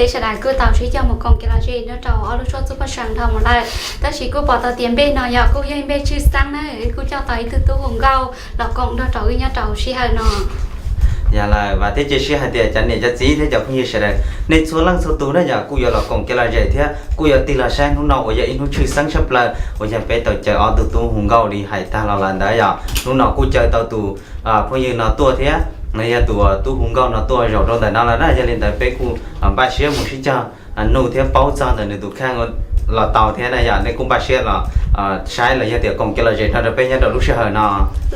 Peb sawv daws kuj tau sib coj mus koom kev lom zem nyob rau ob lub suab txuj paj seem dhau mus lawm, tab sis kuj pom tau tias npe no yog kuj yog ib npe tshwj xeeb na, wb kuj coj tau ib tug tub hu nkauj los koom nrog rau wb nyob rau sij hawm no. Yog lawm, vam thiab cia siab hais tias cov niam cov txiv thiab cov phooj ywg sawv daws nej txhua leej txhua tus na yog kuj yuav los koom kev lom zem thiab kuj yuav tig los saib hnub no uas yog ib hnub tshwj xeeb tshaj plaws uas yog peb tau caw ob tug tub hu nkauj li hais tag los lawm ntawd yog hnub no kuj caw tau tus phooj ywg no tuaj thiab yog tus tub hu nkauj no tuaj zaum rau ntawm no lawm na. Yog li ntawd peb kuj npaj siab mus sib cog nug thiab paub txog ntawm nws tus kheej los tau thiab na yog nej kuj npaj siab los saib los yog tias koom kev lom zem no rau peb nyob rau lub sij hawm no.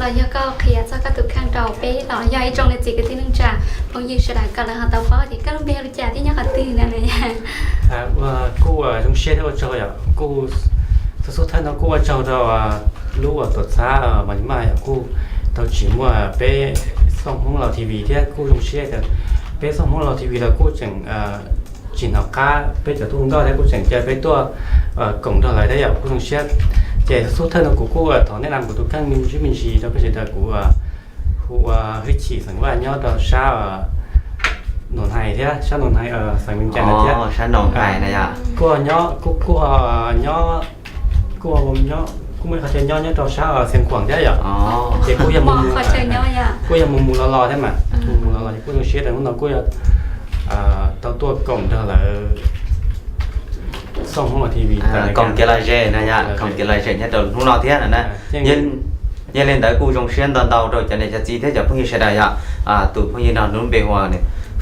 Los yog koj qhia txog koj tus kheej rau peb los yog ib tsoom niam txiv kwv tij neej tsa phooj ywg sawv daws kom lawv ho tau paub tias koj lub npe hu li cas thiab nyob qhov twg na. Kuj zoo siab thiab ua tsaug yom, kuj xub xub thawj no kuj ua tsaug rau lub tuam txhab Mas Maj yom, kuj tau tsim muaj peb Xooj Hmoob Laus T V thiab kuj zoo siab tias peb Xooj Hmoob Laus T V los kuj tseem tsis hnov qab peb cov tub hu nkauj thiab kuj tseem caw peb tuaj koom nrog lawv thiab yom, kuj zoo siab. Ces xub thawj no kuv kuj thov nej lam kuv tus kheej me ntsis me ntsis rau peb sawv daws, kuv hu ua Hwj Chim xeem Vaj nyob rau sab Nus Hais thiab sab Nus Hais xeem Vees Cas no thiab. Sab Nus Hais na yom. Kuj nyob, kuj, kuj nyob, kuj nyob, kuj muaj qhov chaw nyob nyob rau sab Xeev Khuam thiab yom. Ces kuj yog mus, kuj yog mus mus los los thiab mas, mus mus los los ces kuj zoo siab rau hnub no kuj yog tau tuaj koom nrog lawv Xooj Hmoob Laus T V koom kev lom zem na yom, koom kev lom zem nyob rau hnub no thiab na. Yog li ntawd kuj zoo siab ntau ntau rau cov niam cov txiv thiab cov phooj ywg sawv daws yom. Tus phooj ywg no lub npe hu ua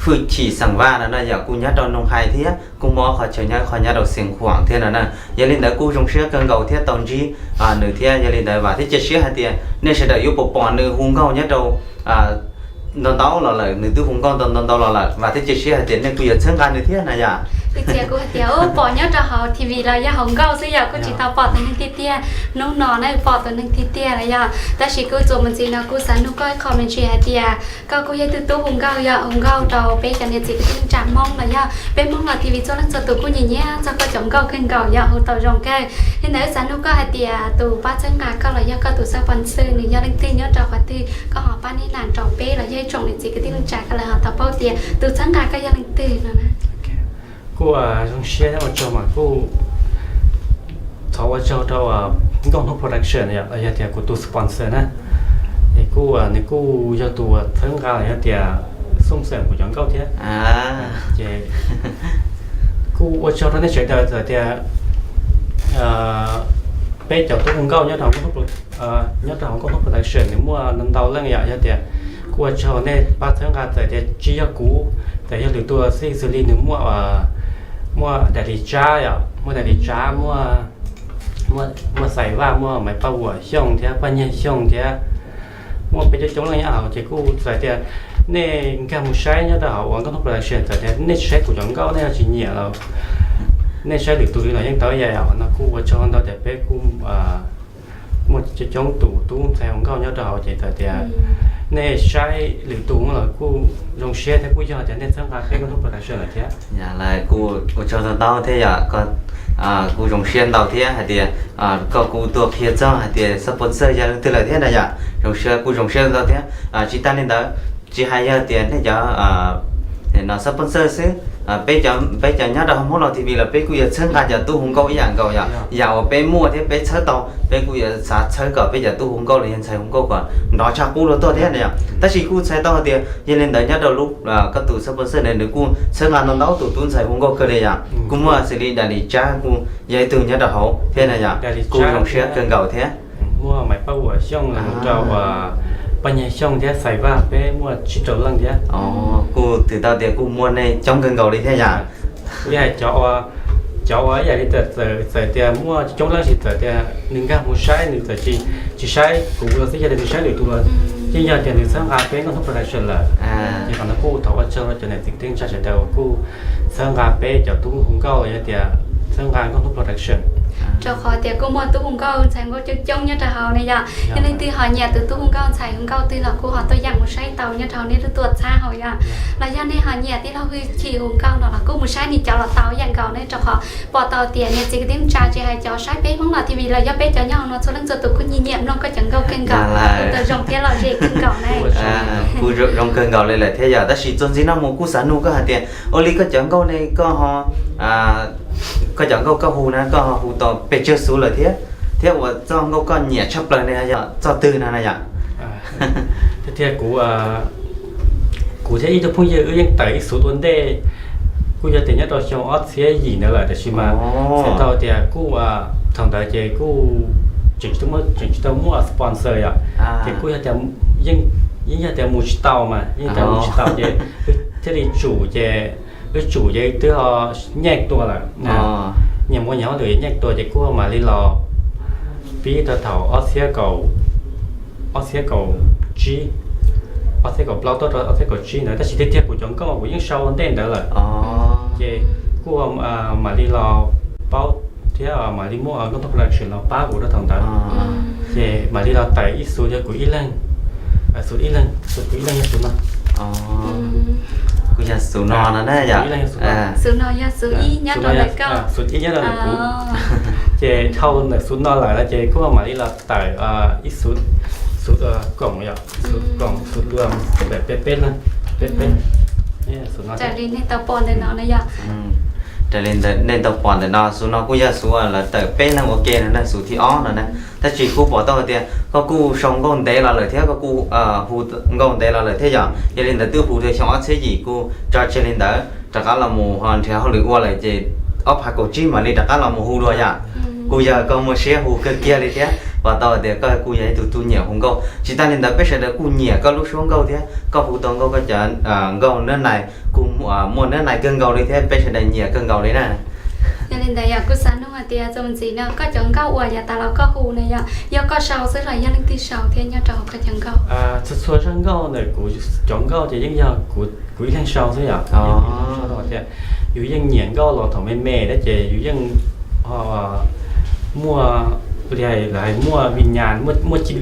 Hwj Chim xeem Vaj no na yom, kuj nyob rau Nus Hais thiab kuj muaj ob qhov chaw nyob, qhov nyob rau Xeev Khuam thiab no na. Yog li ntawd kuj zoo siab kawg nkaus thiab tau ntsib nws thiab. Yog li ntawd vam thiab cia siab hais tias nej sawv daws yuav pom pom nws hu nkauj nyob rau ntau ntau los lawm, nws twb hu nkauj ntau ntau ntau los lawm, vam thiab cia siab hais tias nej kuj yuav txhawb nqa nws thiab na yom. Ib txhia kuj hais tias pom nyob rau hauv T V los yog hauv nkauj xwb yom, kuj tsis tau pom tus neeg tiag tiag. Hnub no na pom tus neeg tiag tiag lawm yom, tab sis kuj txuas mus ntxiv no kuj xav nug koj ib qho me ntsis hais tias koj kuj yog ib tug tub hu nkauj yom, hu nkauj rau peb cov niam txiv kwv tij neej tsa Hmoob los yog peb Hmoob Laus T V txhua leej txhua tus kuj nyiam nyiam txog koj cov nkauj kawg nkaus yom, hu tau zoo kawg. Li ntawd xav nug koj hais tias tus pab txhawb nqa koj los yog koj tus sponsor nws yog leej twg, nyob rau qhov twg, koj ho pab neb lam rau peb los yog ib tsoom niam txiv kwv tij neej tsa koj lawv ho tau paub tias tus txhawb nqa koj yog leej twg no na. Kuj zoo siab thiab ua tsaug mas kuj thov ua tsaug rau Nkauj Hnub Production yom, los yog tias kuv tus sponsor na. Es kuj nws kuj yog tus txhawb nqa los yog tias xooj xeem kuv cov nkauj thiab. Ces kuj ua tsaug rau nej sawv daws txawm tias peb cov tub hu nkauj nyob rau, nyob rau hauv Nkauj Hnub Production nws muaj ntau leej yom, yog tias kuj ua tsaug nej pab txhawb nqa, txawm tias tsis yog kuv, txawm yog lwm tus xwb, xws li nws muaj, muaj Daim Lis Tsab yom, muaj Daim Lis Tsab, muaj, muaj Xais Vaj, muaj Maiv Paj Vuam Xyooj thiab Paj Nyiag Xyooj thiab muaj peb coob coob leej nyob hauv. Ces kuj txawm tias nej nkag mus saib nyob rau hauv uas Nkauj Hnub Production, txawm tias nej tsis saib kuv cov nkauj nej ho tsis nyiam los nej saib lwm tus li los yeej tau ib yam. No kuj ua tsaug ntau tias peb kuj muaj coob coob tus tub ntxhais hu nkauj nyob rau hauv, ces txawm tias nej saib lwm tus los kuj zoo siab thiab, kuj yog tias nej txhawb nqa peb Nkauj Hnub Production lawm thiab. Yog lawm kuj ua tsaug ntau ntau thiab yom, kuj zoo siab ntau thiab hais tias koj kuj tuaj qhia txog hais tias sponsor yog leej twg lawm thiab na yom. Zoo siab, kuj zoo siab ntau thiab. Tsis tas li ntawd, tsis hais yog tias nej cov no sponsor xwb, peb cov nyob rau hauv Hmoob Laus T V los peb kuj yuav txhawb nqa cov tub hu nkauj ib yam nkaus yom. Yam uas peb muaj thiab peb txhawb tau, peb kuj yuav xav txhawb kom peb cov tub hu nkauj los yog ntxhais hu nkauj kom nrov tshaj qub dua tuaj thiab na yom. Tab sis kuj txhais tau hais tias yog li ntawd nyob rau lub koj tus sponsor ne nws kuj txhawb nqa ntau ntau tus tub ntxhais hu nkauj kawg li yom. Kuj muaj xws li Daim Lis Tsab kuj yog ib tug nyob rau hauv thiab na yom, kuj zoo siab kawg nkaus thiab. Muaj Maiv Paj Vuam Xyooj los mus rau Paj Nyiag Xyooj thiab Xais Vaj, peb muaj tsib rau leej thiab. Kuj twb tau tias kuj muaj nej coob kawg nkaus li thiab yom. Yog cov, cov uas ib yam li txawm tias muaj coob leej, tsis txawm tias nws nkag mus saib, nws txawm tsis, tsis saib kuv los xwb, yog tias nws saib lwm tus los yeej yog tias nws txhawb nqa peb Nkauj Hnub Production lawm. Ces qhov no kuj thov ua tsaug rau cov niam txiv kwv tij neej tsa sawv daws uas kuj txhawb nqa peb cov tub hu nkauj los yog tias txhawb nqa Nkauj Hnub Production. Rau qhov tias kuj muaj tub hu nkauj ntxhais hu nkauj coob coob nyob rau hauv ne yom. Yog leej twg ho nyiam tus tub hu nkauj ntxhais hu nkauj twg los kuj ho tuaj yeem mus saib tau nyob rau hauv nej lub tuam txhab hauv yom. Los yog nej ho nyiam tij laug Hwj Chim hu nkauj no los kuj mus saib nws cov los tau yeem nkaus ne, rau qhov pom tau tias niam txiv kwv tij neej tsa tsis hais cov saib peb Hmoob los T V los yog peb cov nyob hauv no txhua leej txhua tus kuj nyiam nyiam mloog koj cov nkauj kawg nkaus, tus tau zoo thiab lom zem kawg nkaus ne. Kuj zoo kawg nkaus li lawm thiab yom, tab sis txuas ntxiv no mus kuj xav nug koj hais tias ua li koj cov nkauj ne koj ho, koj cov nkauj koj hu na koj ho hu tau pes tsawg xuv lawm thiab, thiab ua txoj nkauj koj nyiam tshaj plaws ne yog txoj twg no na yom? Tiag tiag kuv, kuv thiab ib tug phooj ywg wb yeej tawm ib xuv ua ntej, kuj yog tias nyob rau xyoo ob txhiab yim ntawd lawm tab sis mas txhais tau tias kuj thaum ntawd ces kuj tseem tsis tau muaj sponsor yom, ces kuj yog tias yeej yog tias mus tsis tau mas yeej tias mus tsis tau ces wb thiaj li tsum ces wb tsum ces twb ho nyiaj tua lawm. Nyias muaj nyias hauj lwm nyiaj tua ces kuj mam li los pib rau thaum ob txhiab kaum, ob txhiab kaum tsib, ob txhiab kaum plaub tuaj rau ob txhiab kaum tsib ntawd tab sis tiag tiag kuv cov nkauj kuv yeej sau ua ntej ntawd lawm, ces kuj mam li los paub thiab mam li muaj Nkauj Tooj Production los pab kuv rau thaum ntawd, ces mam li los tawm ib xuv thiab kuv ib leeg, xuv ib leeg, xuv kuv ib leeg yog xuv no. Kuj yog xuv no no na yom? Xuv no yog xuv ib nyob rau ntawm kuv, ces dhau ntawm xuv no lawm ces kuj mam li los tawm ib xuv, xuv koom yom, xuv koom xuv dua, peb peb leeg, peb peb, raws li nej tau pom ntawm no na yom. Raws li nej tau pom ntawm no xuv no kuj yog xuv lawv tawm peb leeg ua ke no na, xuv thib ob no na. Tab sis kuj pom tau hais tias koj kuj sau nkauj ntev los lawm thiab koj kuj hu nkauj ntev los lawm thiab yom, yog li ntawd twb hu rau xyoo ob txhiab yim kuj tso tseg li ntawd rov qab los mus ho nrhiav hauj lwm ua lawm ces ob phav kaum tsib mam li rov qab los mus hu dua yom. Kuj yog koj muaj siab hu kawg kiag li thiab pom tau hais tias koj kuj yog ib tug tub nyiam hu nkauj. Tsis tas li ntawd peb sawv daws kuj nyiam koj lub suab nkauj thiab koj hu tau nkauj koj cov nkauj nab nais kuj muaj nab nais kawg nkaus li thiab peb sawv daws nyiam kawg nkaus li na. Yog li ntawd yog kuj xav nug hais tias txuas ntxiv no koj cov nkauj uas yav tas los koj hu na yog, yog koj sau xwb los yog leej twg sau thiab nyob rau hauv koj cov nkauj? Txhua txhua zaj nkauj ntawm kuv cov nkauj ces yeej yog kuv ib leeg sau xwb yom. Tias yus yeej nyiam nkauj los thaum me me thiab ces yus yeej muaj li hais lawv hais muaj vim nyas, muaj ci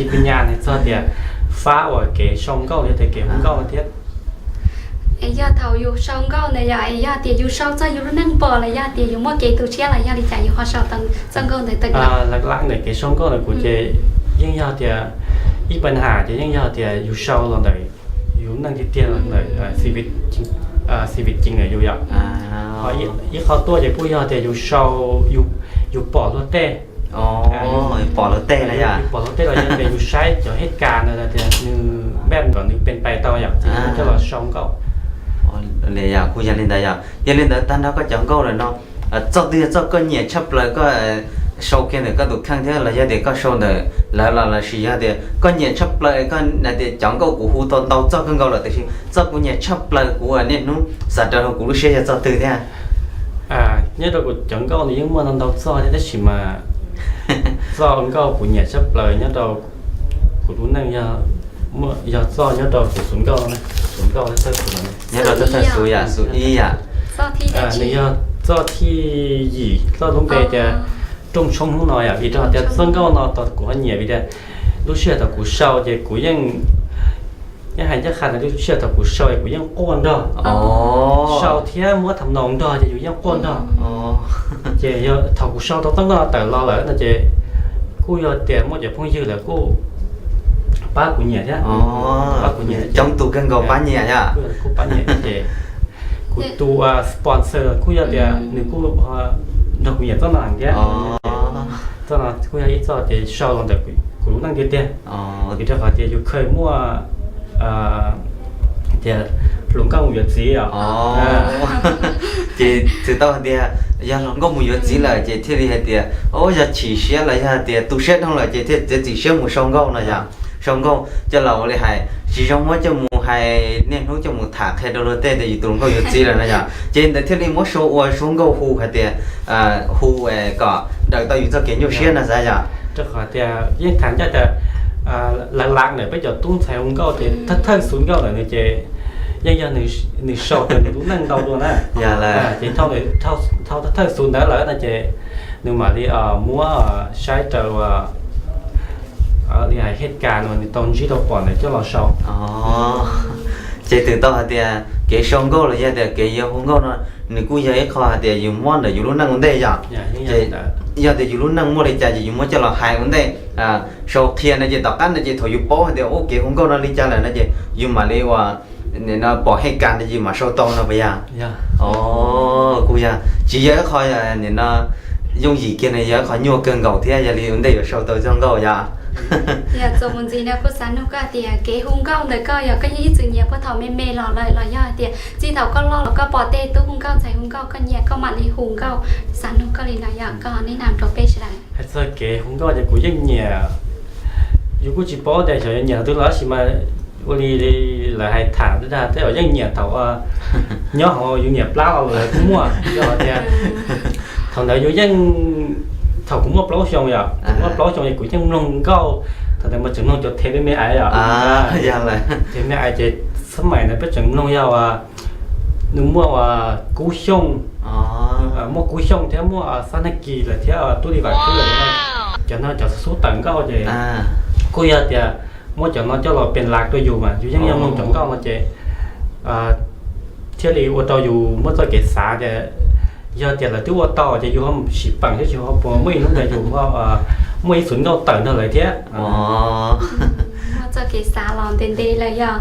vim nyas hais txog tias fab uas kev sau nkauj thiab kev hu nkauj thiab. Es yog thaum yus sau nkauj ntawd yog es yog tias yus sau txog yus lub neej pom los yog tias yus muaj kev tu siab los yog li cas yus ho sau txoj nkauj ntawd tawm? Laj laj ntawm kev sau nkauj ntawm kuv ces yeej yog tias ib pab has ces yeej yog tias yus sau los ntawm yus neej tiag tiag los ntawm xi vi ceev ntawm yus yom. Ho ib qho tuaj ces kuj yog tias yus sau, yus pom luag tej, pom luag tej na yom, pom luag tej los yog tias yus saib cov hej kas ntawd tias nws npaj kom nws pes pais tau yom ces yus coj los sau nkauj. Li yog kuj yog li ntawd yom. Yog li ntawd tag nrho koj cov nkauj lawm no txoj twg yog txoj koj nyiam tshaj plaws koj sau kiag ntawm koj tus kheej thiab los yog tias koj sau ntawm lawv los lossis yog tias koj nyiam tshaj plaws koj hais tias cov nkauj kuv hu tau ntau txoj kawg nkaus lawm tiam sis txoj kuv nyiam tshaj plaws kuv niaj hnub xav rau hauv kuv lub siab yog txoj twg thiab? Nyob rau kuv cov nkauj nws yeej muaj ntau ntau txoj thiab tab sis mas txoj nkauj kuv nyiam tshaj plaws nyob rau kuv lub neej yog txoj nyob rau kuv xuv nkauj, xuv nkauj thawj xuv, nyob rau thawj xuv yom, xuv ib yom. Nws yog txoj thib yim, txoj lub npe tias Rooj Tshoob Hnub No yom. Vim rau qhov tias txoj nkauj no tau kuv ho nyiam vim tias lub sij hawm thaum kuv sau ces kuv yeej, yeej hais ncaj qha tias lub sij hawm thaum kuv sau es kuv yeej quaj nrog, sau thiab muab tham noos nrog ces yus yeej quaj nrog. Ces yog thaum kuv sau tau txoj nkauj no tawm los lawm no ces kuj yog tias muaj cov phooj ywg lawv kuj pab kuv nyiam thiab, pab kuv nyiam, coob tus kawg nkaus pab nyiam yom, kuj pab nyiam ces kuv tus sponsor kuj yog tias nws kuj nrog kuv nyiam txoj no heev thiab. Txoj no kuj yog ib txoj tias sau los ntawm kuv lub neej tiag tiag. Vim rau qhov tias yus kheev muaj tias hluas nkauj mus yuav txiv os. Ces txhais tau hais tias yog hluas nkauj mus yuav txiv lawm ces thiaj li hais tias o yog chim siab los yog hais tias tu siab dhau lawm ces thiaj txiav txim siab mus sau nkauj no yom. Sau nkauj coj los ua li hais tsis zoo muab coj mus hais niaj hnub coj mus tham qhia rau luag tej tias yus tus hluas nkauj yuav txiv lawm no yom, ces ntawd thiaj li muab sau ua suab nkauj hu hais tias hu kom daws tau yus txoj kev nyuaj siab no xav yom. Rau qhov tias yeej tham ncaj tias lav lav ntawm peb cov tub ntxhais hu nkauj ces thawj xuv nkauj ntawm nws ces yeej yog nws sau raws nws lub neej ntau dua na. Ces thawj xu ntawd lawm no ces nws mam li muab saib raws li hais hej kas uas nws tau ntsib tau pom ntawd coj los sau. Ces twb tau hais tias kev sau nkauj los yog tias kev yuav hu nkauj no nws kuj yog ib qho hais tias yus muab ntawm yus lub neej ua ntej yom. Yog tias yus lub neej muaj li cas ces yus muab coj los hais ua ntej, sau qhia no ces tom qab no ces thaum yus paub hais tias ua kev hu nkauj no li cas lawm no ces yus mam li ua nim no pom hej kas no ces mam sau tau no puas yog? Kuj yog, tsis yog ib qho nim no yooj yim kiag no, yog ib qho nyuaj kawg nkaus thiab yog li ua ntej yuav sau tau txoj nkauj yom. Yog txuas mus ntxiv no kuj xav nug koj tias kev hu nkauj ntawm koj yog koj yeej ib txwm nyiam puag thaum me me los lawm los yog hais tias txij thaum koj loj los koj pom tej tub hu nkauj ntxhais hu nkauj koj nyiam koj mam li hu nkauj? Xav nug koj li no yog koj neb nam rau peb sawv daws. Hais txog kev hu nkauj ces kuv yeej nyiam, yus kuj tsis paub tias xyov yuav nyiam twg los tab sis mas ua li lawv hais tham tej zaum yeej nyiam thaum nyob hauv yus niam plab los lawv kuj muaj. Yog tias thaum ntawd yus yeej, thaum kuv muaj plaub xyoo yom, kuv muaj plaub xyoo es kuv yeej mloog nkauj, thaum ntawd mas tseem mloog cov thev me me ais yom. Thev me ais ces xab maim ntawd peb tseem mloog yog uas nws muaj uas Kub Xyooj, muaj Kub Xyooj thiab muaj Xab Naj Kis lawm thiab Tub Li Vam Khwb lawm. Cov no cov xub tawm nkauj ces kuj yog tias muab cov no coj los pes lav rau yus mas yus yeej yog mloog cov nkauj no ces thiaj li ua rau yus muaj txoj kev xav tias yog tias lawv twb ua tau ces yus ho sim peem thiab tsis ho puas muaj ib hnub ntawd yus muaj ib txhua nkauj tawm nrog lawv thiab. Muaj txoj kev xav los ntev ntev lawm yog.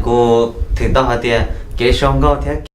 Kuv twb tau hais tias kev sau nkauj thiab